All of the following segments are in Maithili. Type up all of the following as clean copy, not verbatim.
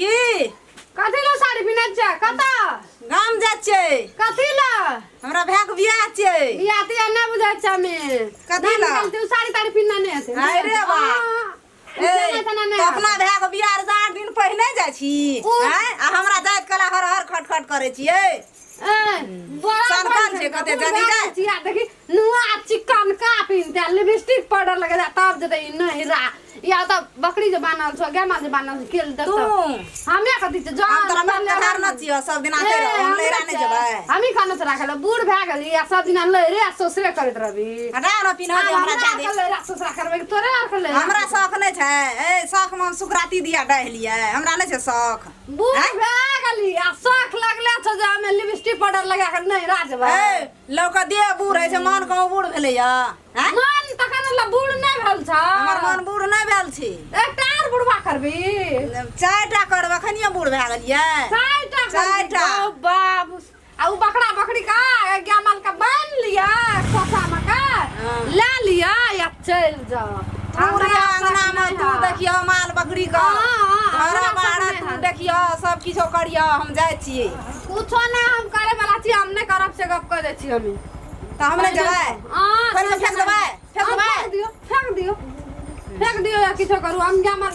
की कथी ला साड़ी पिन्है छै कतऽ गाम जाइ छियै कथी ला हमरा भाय के बियाह छियै बियाह तियाह नहि बुझै छै हमे कथी ला? निकलते उ साड़ी ताड़ी पिन्हना नहि हेतै अरे बा। हाँ, ए, जेना तेना नहि तऽ अपना भाय के बियाह रहे 8 दिन पहिने जाइ छी उ- आँय? आ हमरा जाइत कला हर हर खट खट करै छियै ए, बड़ा सनकल छै कते बूढ़ जानी भए जाय। गेल छी आ देखी नुआ चिकन का पिन्हते आ लिपस्टिक पाउडर लगे तब जेतै ई नहिरा या तऽ बकरी जे बान्हल छौ गाय जे बान्हल छौ केल तू देखतौ हमे कथी छै हम तोरा जहन बाप के धार न छियौ सब दिन आते रहो हम लैरा नहि जेबै हमी खाना से राखल बूढ़ भए गेली आ सब दिना लैरे आ ससुरे करैत रहबी हटा न पिन्ह दे हमरा जा दे लैरा ससुरा करबै तोरे आर के लैरा हमरा शौख नहि छै ए शौख मे हम सुकराती दिया डाहि लियै हमरा नहि छै शौख बूढ़ आँय? भए गेली आ शौख लगले छौ जे हमे लिपस्टिक पाउडर लगा के नहीं राजबै ए लोक देह बूढ़ होइ छै मन कहूँ बूढ़ भेलैया आँय? मन तखन ल बूढ़ नहि भेल छ हमर मन बूढ़ नहि भेल छै एकटा आर बुढ़वा करबी चारिटा करब अखनियो बूढ़ भए गेलियै चारिटा करबी। चारिटा। ओ बाबू आ उ बकरा बकरी का गाय माल का बान्हि लिअ खोसा मे का हाँ। ले लिअ या चलि जाओ पूरे अंगना में तू देखियो माल बकरी के हाँ, हाँ, घर हमरा बाहर सब नहि तू हाल। देखियो सब किछो करियो हम जाइ छियै कुछो नहि हम करे वाला छी हम नहि करब से गप कह दै छी हम तऽ हम नहि जेबै हाँ, पानिमे फेंक देबै फेंक हाँ, देबै फेंक दियौ फेंक दियौ फेंक दियौ या किछो करू हम गाय माल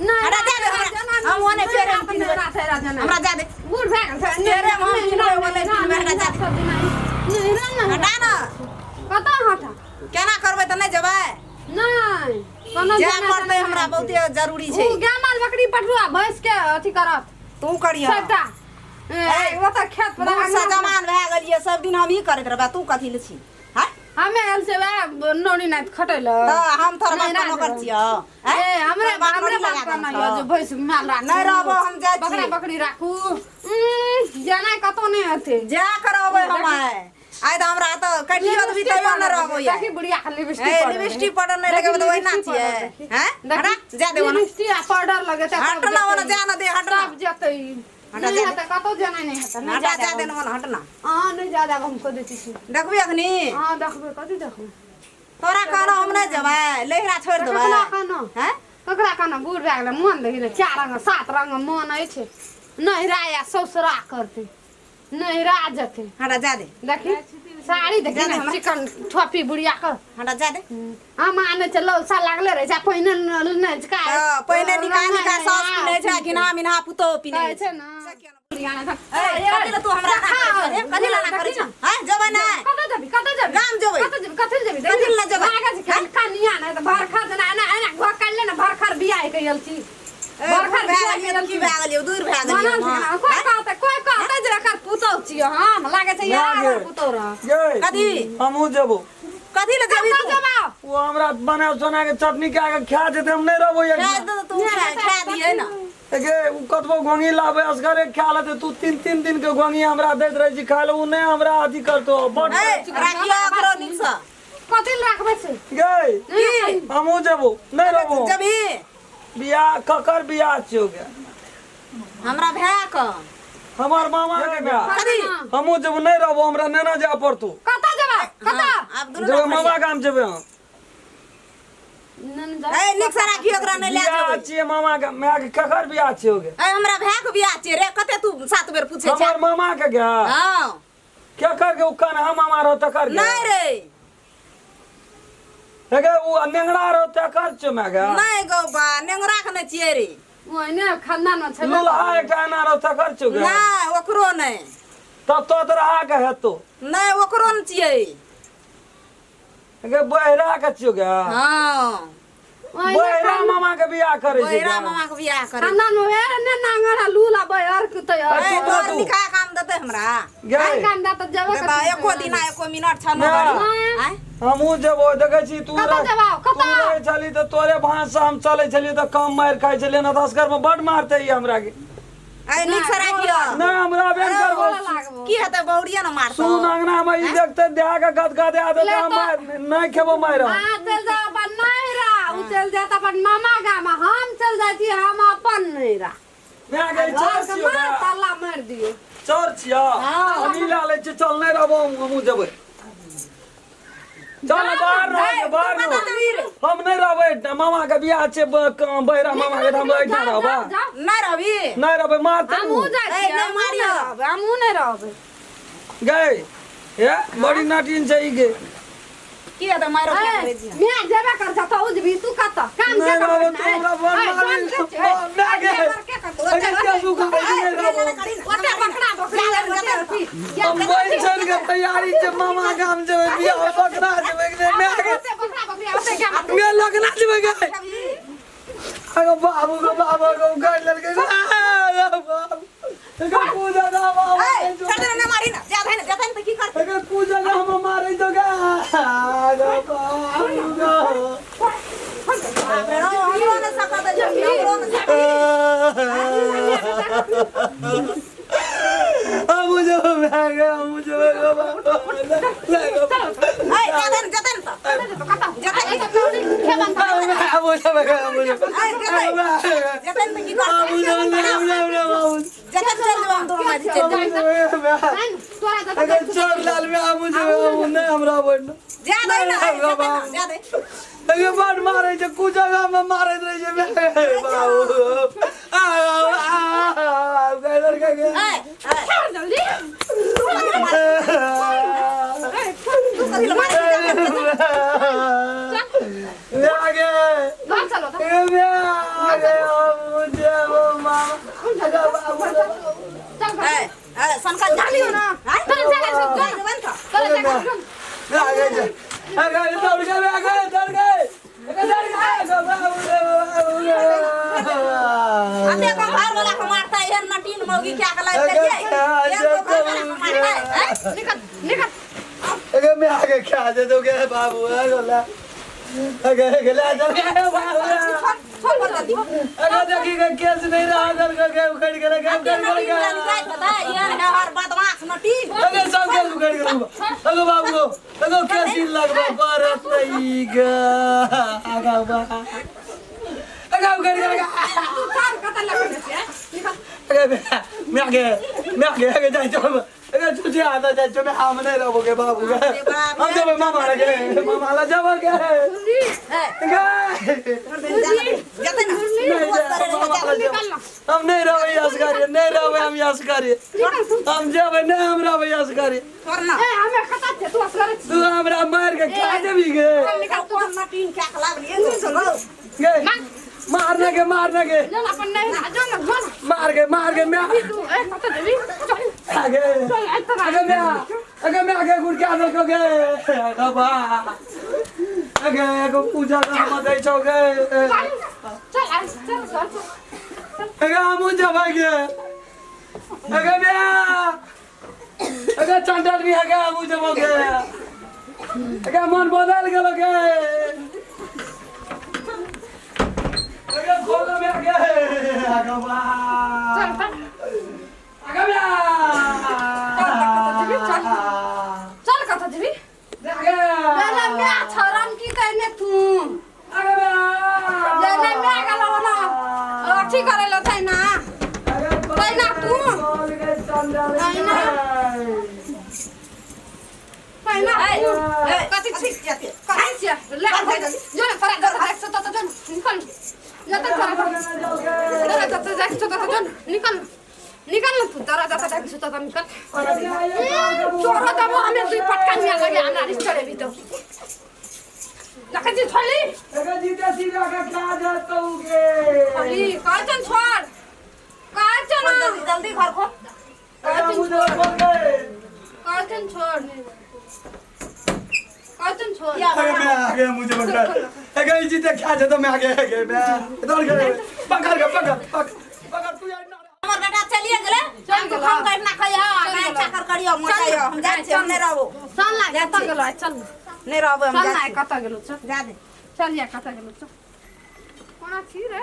नहि हटा दे हमरा। हम ओने फेरे हम पिन्हबै। हमरा जा दे बूढ़ भए गेल छै फेरे हम पिन्हबै, ओने पिन्हबै, हटा जा दे। नहि हटा न कतऽ हटा केना करबै तऽ नहि जेबै नहि कोनो जाय जेना पड़तै तेना हमरा नहि। बहुते जरूरी छै उ गाय माल बकरी पटुआ भैंस के अथी करत तू करिह सबटा ए, ओतऽ खेत पर बूढ़ से जवान भए गेलियै सब दिन हमही करैत रहबै तू कथी ले छी हँ हमे आयल से वएह नौनी नाति खटै लए तऽ हम तोहर बाप नहि, के नौकर राज। छियौ आँय? ए हमरे तोहर बाप हमरे नौकरी बाप लगा का देने नहीं छौ। जे भैंस माल राखू नहि रहबो, हम जाइ छी। बकरा बकरी राखू जेना कतौ नहि हेतै जा करबै हम आइ आइ तऽ हमरा तऽ कटियो देबही तैयो नहि रहबो देखी ये बुढ़िया के लिपस्टिक ए पाउडर लिपस्टिक पाउडर नहि लगेबै तऽ ओहिना छियै हैं हटा जा दे ओना लिपस्टिक आ पाउडर लगेतै हट ना ओना जा ना दे हट ना तब जेतै हटा नहि जा दे। हेतै कतौ जेना नहि हेतै नहि हटा जा जा दे ना ओना हट ना अहाँ नहि जा देब हम कह दै छी देखबी अखनी अहाँ देखबै कथी देखबै तोरा कहना हम नहि जेबै लहिरा छोड़ि देबै ककरा कहना हैं ककरा कहना बूढ़ भए गेलै मन देखी ने चार रंग सात रंग मन अछि नहिरा या ससुरा करतै नहिरा जेतै हटा जा दे देखी साड़ी देखी जा दे ने हमरा। चिकन ठोपी बुढ़िया के हटा जा दे हम आनै छै लौसा लागले रहै छै आ पहिने नहि छै का तऽ पहिने निका निका सास पिन्है छै घिना मिन्हा पुतोह पिन्है कहै छै छै ने से किया बुढ़िया ने ए, कथी लए तू हमरा ना करै छह? कथी लए ना करै छह? हैं, जेबै नहि? कतऽ जेबी कतऽ जेबी गाम जेबै। कतऽ जेबी कथी लए जेबी कथी लए जेबै? लागै छै खाली कनिया नहि तऽ भरखा जेना एना एना घोकल ले ने भरखर बियाह के गेल छी ए, भरखर बूढ़ भए बियाह गेलियै के तऽ की भए गेलियै? दूर भए गेलियै बनल छै हम। ने कोइ कहतै कोइ कहतै जे एकर पुतौह छियै हम लागै छै ना यार गे। पुतौह रह गे कथी? हमहूँ जेबो कथी लए जेबही कतऽ तू? जेबा ओ हमरा बना सोना के चटनी खा के खा जेतै हम नहि रहबो खा एक दे तू खा खा दिहे ने गे ओ कतबो गोंगी लाबे असगरे खा लेतै तू तीन तीन दिन के गोंगी हमरा दैत रहै छी खाय ले ओ नहि हमरा अथी करतो बड ए, राखियो ओकरो नीकसँ कथी लए राखबै छै गे की? हमहूँ जेबो नहि रहबो जेबही बियाह ककर बियाह छियौ गे हमरा भाय के हमर मामा के बियाह कथी हमहूँ जेबो नहि रहबो हमरा नेना जाय पड़तौ कतऽ जेबै कतऽ हाँ, आब दुनू जेबै ना मामा गाम जेबै हम नन जा ए नीक से राखियो ओकरा नहि लए बियाह जेबै छियै मामा के माय के ककर बियाह छियौ गे ए हमरा भाय के बियाह छियै रे कते तू सात बेर पूछै छै हमर मामा के गे हाँ केकर के उ कन्हा मामा रहो तकर गे नहीं रे हे गे उ नेंगरा रहो तकर छियौ माय गे नहीं गौ बा नेंगरा के नहीं छियै रे ओहिने खानदान में छेबे लुल्हा एकटा एना रहो तकर छियौ गे नहीं ओकरो नहीं तब तो तोरा के हेतो नहीं ओकरो नहीं छियै गे बहरा के छियौ गे हाँ ओहिने बहरा मामा के बियाह करै छै बहिरा गे। मामा के बियाह करे खानदान में वेर ने नांगर आ लूला बहर के तैयार ए, चुप रह तोहर तू। निकाह काम देतै हमरा गे काम दा त जेबे देबा एको दिना एको मिनट छ न ना। आँय हमहूँ जेबो देखै छी तू कतऽ रह- जेबौ? तू कतऽ? रहै छली तऽ तोरे भाँज से हम चलै छलियै तऽ कम मारि खाइ छलियै ना तऽ असगर मे बड मारतै ई हमरा के आइ नीक से राखियो नहि हमरा बे करबो की हेतै बौड़िए ने मारतौ सुन अंगना में ई देखते देह के गद गद आ देते हम मार नहीं खेबो मार अहाँ चलि जाउ अपन नैहरा ओ चलि जायत अपन मामा गाम हम चलि जाइ छी हम अपन नैहरा मैं गई चोर घरके छियो मार ताला मारि दियौ चोर छियो हम ई ला लै छी चल नहीं रहबो हमहूँ जेबै चल बाहर रह बाहर रह हम नहीं रहबै मामा के बियाह छै बहिरा मामा के हम एहिठाम रहबै नहीं रहबी नहीं रहबै मारतै हमहूँ जाइ ए, छियै नहि हमहूँ मारियौ। नहि रहबै हमहूँ नहि रहबै गए हे बड़ी नाटिन छै ई के की हेतै मारो क्या करै छी मैं जेबे कर जतऽ उजबी तू कतऽ काम नहीं के रहबै करबै तू हमरा बड़ मारी मार के अरे क्या सुखा नहीं रहबै ओते बकरा बकरी ओते अथी हम बहिन छन के तैयारी छै मामा गाम जेबै बियाह बकरा जेबै कि नहि माय के ओते बकरा बकरी ओते क्या मैं लगना जेबै गए अरे बाबू के बाबा के उखाड़ लेलकै अरे बाबू एकर पूजा ना बाबू ए, छोड़ दे ना मारी ना ज्यादा है ना ज्यादा है ना तो की करते एकर पूजा ना हम मारै तो गा अरे बाबू गे। बाप रे, हमरो ने सकत है हमरो ने सकत हम मुझे मैं गया मुझे मैं गया ए, ज्यादा है ना ज्यादा है ना तो ज्यादा है ना तो की करते ज्यादा चल देब हम दोनों मारी चल तोरा चोर लाल में मुझे नहीं हमरा बोल ज्यादा है ना ज्यादा है ना ज्यादा अगे बड मारै छै कु जगह में मारैत रहै छै बाबू आ आ गए गए ए, ए, जल्दी तू कथी ला मारै छी? आगे घर चलो त आगे मुझे वो मामा बाबू चल घर ए, ए, सनकल जा चलियो ना। चल चल, चल, चल। चल जेबै ने तऽ। चल चल आगे जा आगे दौड़ गए आगे दौड़ गए आगे दौड़ गए बाबू अते को घर वाला को मारता है एहन नटीन मौगी क्या के लाइफ करिए एहन को घर वाला को मारता है हैं? निकल निकल अगे मैं आगे क्या दे दोगे बाबू आगे आगे आगे ला चल गए बाबू छोड़ छोड़ जल्दी अगे देखी के केस नहीं रहा गल के उखड़ गेल के अते उखड़ नटीन गेल वाली जाइत पता है एहन है हर बदमाश नटीन अगे सब केस उखड़ गेल अगे बाबू अगे केस ही लगबा परत नहीं ग आगा बा अगे उखड़ गेल तू चार कत लगे छै निकल अगे मैं आगे मैं आगे आगे जाय चल अगे तुझे आता जाय चल मैं हम नहीं रहोगे बाबू के हम जब मामा लगे मामा ला जाबोगे ए, गए जते ना बहुत करे रहे जा। निकल ना हम नहीं रहबै असगरे नहीं रहबै हम असगरे निकल तू हम जेबै नहीं हम रहबै असगरे छोड़ ना ए हमे कत छै तू असगर तू हमरा मार के खा देबी गे निकल तू नटीन क्या के लागली एहन चलो गे मारने के मारने के जो अपन नहीं ना जो ना जो ना मार के मैं तू ए कत देबी चल आगे चल ए तोरा आगे मैं आगे मैं आगे गुड़ के आदर को गे आगे बा आगे एगो पूजा का हम दै छौ गे चल चल आ, चल चल चल आगे हमहूँ जेबै गे आगे मैं आगे चंडल भी आगे हमहूँ जेबो गे आगे मन बदल गेलो गे आगे खोलो में आगे आगे बा चल चल आगे बा चल, चल कत देबी आगे ले मैं छरन की कहने तू आगे बा ले ले मैं गेलो ना अथी करे लो छै ना तैना तू। तैना। पहिना ए, तू ए, कथी छी जाते कथी छियै ले जो ना तोरा जत जाक छ तत जो निकल जत तोरा तोरा जत जाक छ तत जो निकल निकल न तू तोरा जत जाक छ तत निकल तोरा दबो हमे दुई पटका निया लगे हमरा रिस चढ़े भी तो लखन जी छोड़ी अगर जीते सीधा के खा जातौगे छोड़ी कहछन छोड़ कहछन जल्दी जल्दी घर खोल अगर मुझे बोल गए कहछन छोड़ कहछन छोड़ या अगर मैं आगे मुझे पकड़ अगर जीते खा जाता मैं आगे आगे मैं दौड़ गए पकड़ के पकड़ पकड़ पकड़ तू यार हमर बेटा चलिए गेलै चल गेलै। हम कहिना खइह चल नहि गेलै। चाकर करियो मचाइयो हम जाइ छियै हम नहि रहबो चल ना कतऽ गेलो चल नहि रहबै हम चल जाइ ना छियै। कतऽ गेलो चल जा दे चल या कतऽ गेलो चल कोना छी रे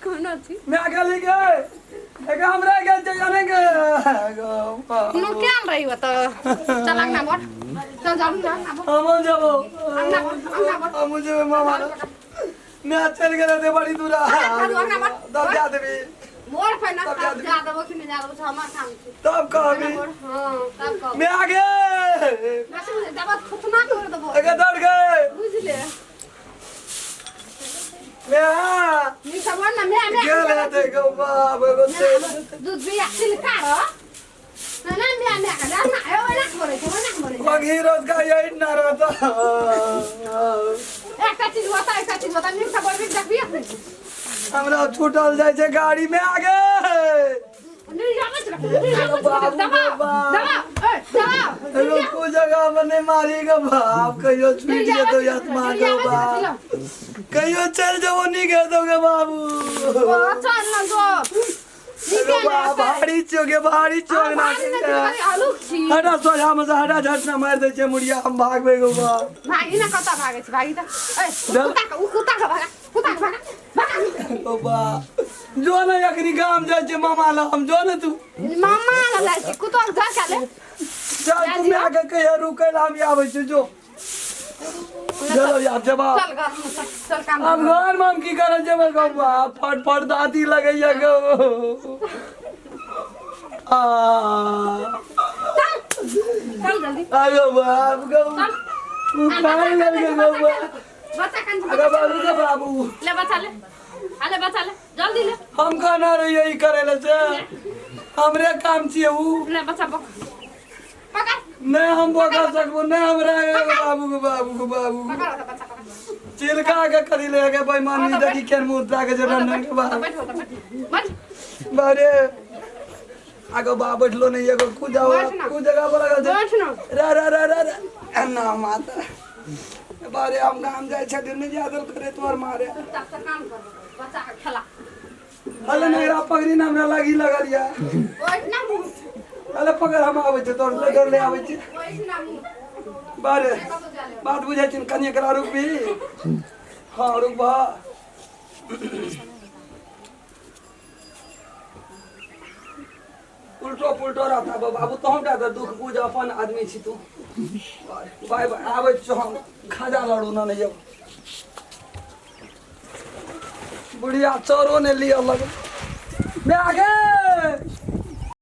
कोना छी मैं आगे ले गए अगर हमरा के जाने के नु क्या रही हो तो चल अंगना बोल चल जाऊ ना अंगना बोल हम जाबो अंगना बोल अंगना बोल हम जेबे मामा मैं चल गेल ते बड़ी दूरा अरे, अंगना बोल। दब जा देबी मोर पे ना तब तब जा जा देबो कि नहीं जा देबो से हमर काम छै। तब कहबी। हाँ, तब कहबो। मैं आगे। बस दबा थुथना कर देबो। अगे दौड़ गए। बुझले? मैं हाँ। नी सब ना मैं मैं गेल हेतै गौ बाप एगो तेल। दूध बिया तिलका र ना ना मैं मैं का ना ए ओना बोले छै, ओना बोले छै। मगही रोज का यही ना रहता। एकटा चीज बता, एकटा चीज बता, नीक से बोलबी देखबी अखनी। हमरा छूटल जाइ छै गाड़ी में आगे। नहीं जाबै छै, नहीं जाबै छै। दबाओ, दबाओ, ए दबाओ। एगो को जगह में नहीं मारी गो बाप, कहियो छूट जेतौ आत्मा गो बाप, कहियो चल जेबो नहीं गेतौ गे बाबू। ओ चल न जो एगो बाप भारी छियो गे, भारी छियो ना। आलूक छी। हटा सोझा में से हटा, झटना मारि दै छै मुड़िया, हम भागबै गो बाप। भागी ना, कता भागे छी? भागी त ए कुत्ता के, उ कुत्ता के भागा, कुत्ता के भागा, भागा। ओ बाप जो ने अखनी गाम जाइ छै मामा लग, हम जो ने तू मामा लग जाइ छी, कुत्ता के जा के ले। चल तू माय के कहिया रुकै ला, हम आबै छी, जो चलो यार जवाब। चल घर में, चल, चल काम। आब घर में हम की करे जेबै गौ बाप, फट फट दाँती लगैया गौ। आ चल चल जल्दी। आगो बाप गौ, उखाड़ लेल गौ बाप। बच्चा कान। अरे बाबू के बाबू। ले बच्चा ले, अले बच्चा ले, जल्दी ले। हम कहना रहियै ई करे ले से हमरे काम छियै उ। ले बच्चा पकड़, पकड़। नहीं हम पकड़ सकबो नहीं हमरा बाबू के बाबू के बाबू। पकड़ बच्चा पकड़। चिलका के करी ले के बेईमानी देखी केन मुंह के जरा नहीं के बाप। बैठ बैठ बैठ। बारे आगो बा बैठलो नहीं एगो कु जाओ। बैठ ना। कु जगह पर लगल छै। बैठ ना। रा रा रा रा रा ना माता बारे, हम गाम जाइ छथिन नहीं जादल करे तोर मारे। चुपचाप से काम कर, बच्चा के खेला। अले नहीं रा पगड़ी ना हमरा लागी लगल या। ओइ ना मुंह। अले पकड़, हम आबै छी तोर ले, ले आबै छी। ओइ ना मुंह। बारे कतौ जा ले। बात बुझै छिन कनिए एकरा रुकबी? हाँ रुकबा। उल्टो पुल्टो रहता बाबू, तोहूँ टा तऽ दुख बुझ, अपन आदमी छी तू। बाय बाय, आबै छियौ हम, खाजा लड़ू ना नहीं। बुढ़िया चोरो ने लिअ लग आगे।